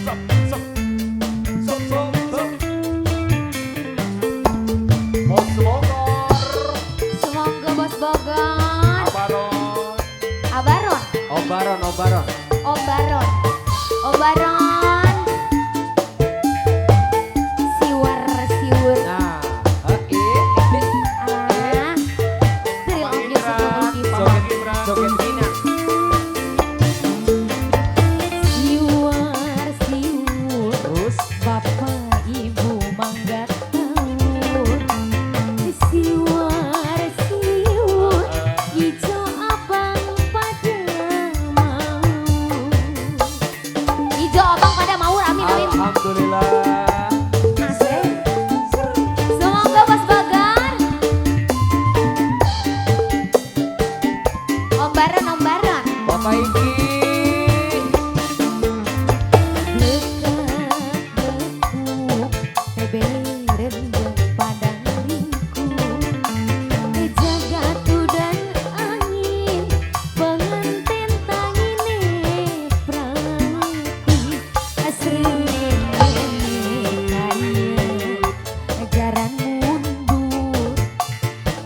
Sop sop sop sop sop. Bos Bogor. Semoga Bos Bogor. Abaron. Abaron. Obaron, obaron. Obaron. Obaron. Siwar siwur. Nah, oke. Ah. Thrill of music of Mama Gibran. Joget Mina. Siwar siwur. Terus Bapak Ibu mangga tahu. Siwar siwur. Ijo abang pada mau. Ijo abang pada mau, amin amin. Alhamdulillah. Asik. Semoga Bos Bagar. Om Baron, Om Baron. Bapak Iki. Lekak tebe rendeng padang ringku. Jagat udan angin pengantin tangine prati. Srengenge kaya jaran mundur.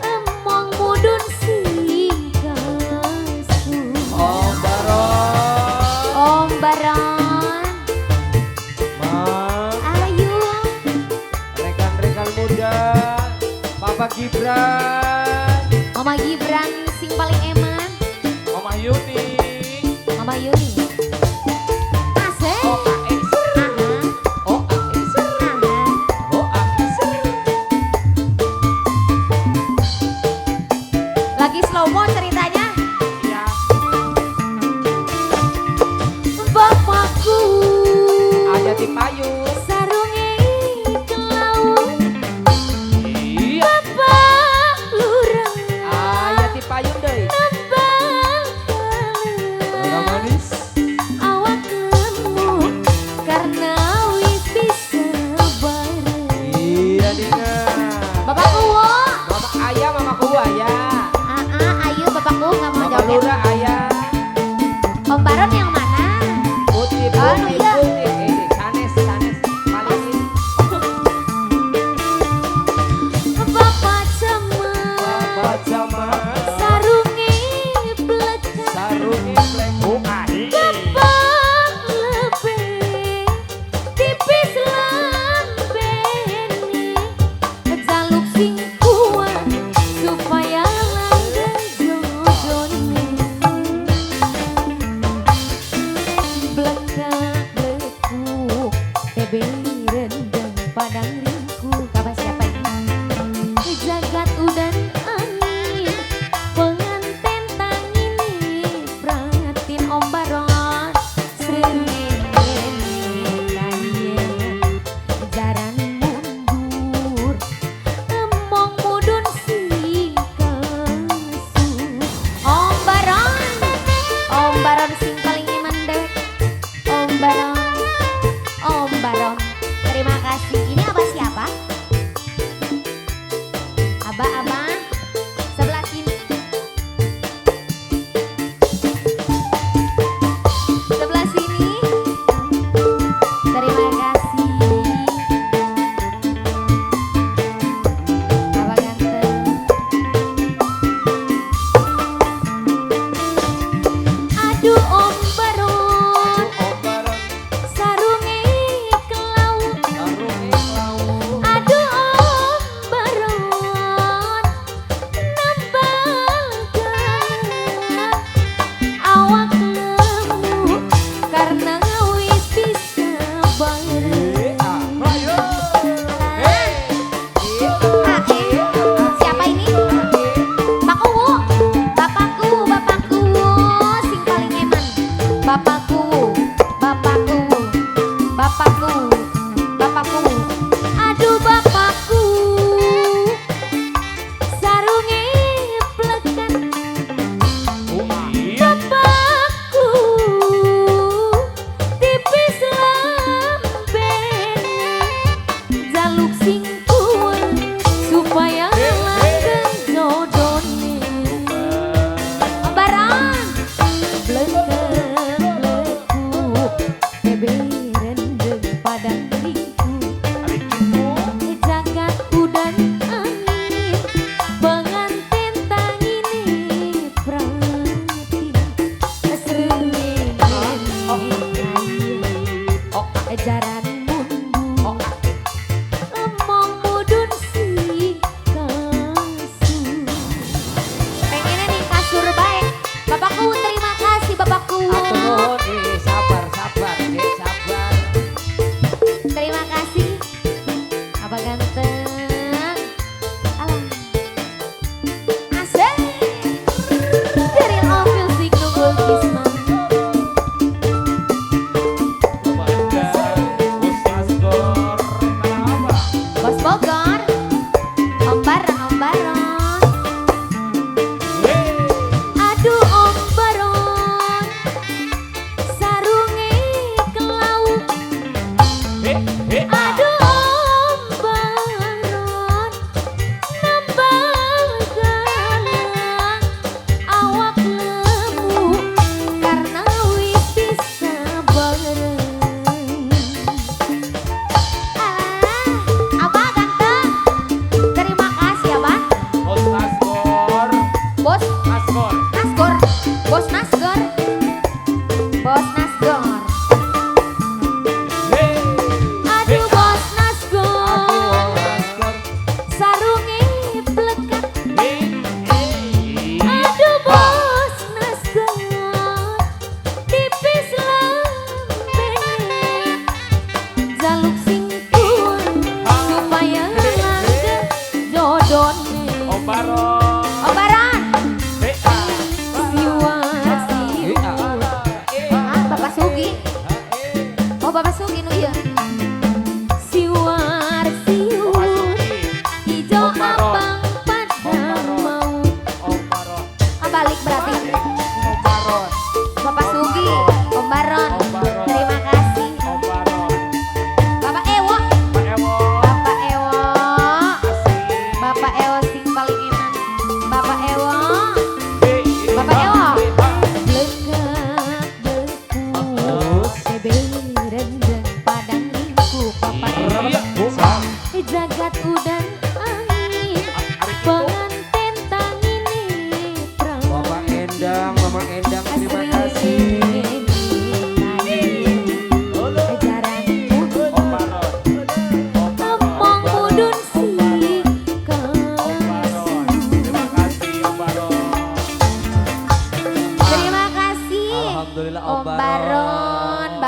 Emong mudun sing kasu. Om Baron. Om Baron. Mang. Ayo. Rekan-rekan muda. Papa Gibran. Mama Gibran sing paling eman. Mama Yuni. Mama Yuni. Asik. O A S. Aha. O A S. Aha. O A S. Lagi slow mo ceritanya. Iya. Bapakku. Ada di payung. Sarunge ke laut. Iya. Bapak lurah. Ayah di payung deh. Nembang Lurah manis. Awak lemu karena wis bisa bareng. Iya Dina. Bapakku wo. Bapak ayah, mamaku ayah. Ah, ayo bapakku nggak mau Bapak joget. lurah ayah. Om Baron yang mana? Putih, Oh, putih, iya. putih. Eh, sanes, sanes. Paling ini. Bapak camat. Bapak camat. Sarunge blekat. Sarunge plek. Oh ahi. Bapak lebih tipis lambene. Jaluk sing kuat supaya langgeng jodone. Blekak blekuk tebe rendeng padang ringku. Kabar siapa ini? Jagat udan angin pengantin tangine pratin Om Baron. Srengenge kaya jaran mundur. Emong mudun sing kasu. Om Baron, Om Baron sing paling iman deh. Om Baron, Om Baron. Terima kasih. Ini apa siapa? Jaran mundu Oh, aktif. Emong mudun si kasur. Pengennya nih kasur baik. Bapakku terima kasih bapakku. Atur nuhun, ih, sabar, sabar, Dek, sabar. Terima kasih. Abah ganteng. Alah. Asik. Dari All Music Nunggul Kisma. Komandan Bos Asgor Tanah Abang. Bos Bogor. Om Baron, Om Baron. Hey. Aduh Om Baron. Sarunge kelau. Hey, hey, ah. Aduh Om Baron. Nambah galang. Awak lemu karena wis bisa bareng. Ah, Abah ganteng. Terima kasih Abah. Bos Asgor. Bos Asgor. Nasgor, Bos Nasgor, Bos Nasgor. Hey. Aduh Bos Nasgor, Aduh Asgor. sarunge plekat. Hey, hey. Aduh Bos Nasgor, tipis lambene. Jaluk sing tuwa supaya langgeng jodone. Om Baron. Om Baron, Hey, ah. siwa siwa. Eh, Ah, Bapak Sugi. Ah, eh. Oh, Bapak Sugi nu.